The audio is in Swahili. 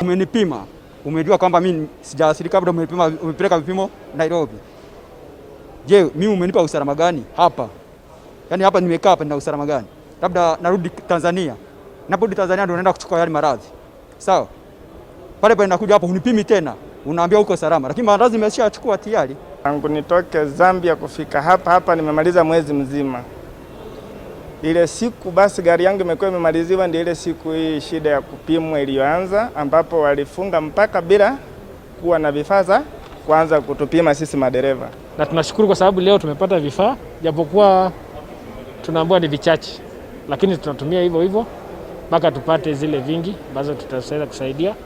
Umenipima, umejua kwamba mimi sijaathirika, labda umepima, umepeleka vipimo Nairobi. Je, mimi umenipa usalama gani hapa? Yaani hapa nimekaa hapa nina usalama gani? Labda narudi Tanzania. Naporudi Tanzania ndio naenda kuchukua yale maradhi. Sawa? Pale pale nakuja hapo hunipimi tena. Unaambia uko salama, lakini maradhi nimeshachukua tayari. Tangu nitoke Zambia kufika hapa hapa nimemaliza mwezi mzima. Ile siku basi gari yangu imekuwa imemaliziwa, ndio ile siku hii shida ya kupimwa iliyoanza, ambapo walifunga mpaka bila kuwa na vifaa za kuanza kutupima sisi madereva. Na tunashukuru kwa sababu leo tumepata vifaa, japokuwa tunaambiwa ni vichache, lakini tunatumia hivyo hivyo mpaka tupate zile vingi ambazo tutaweza kusaidia.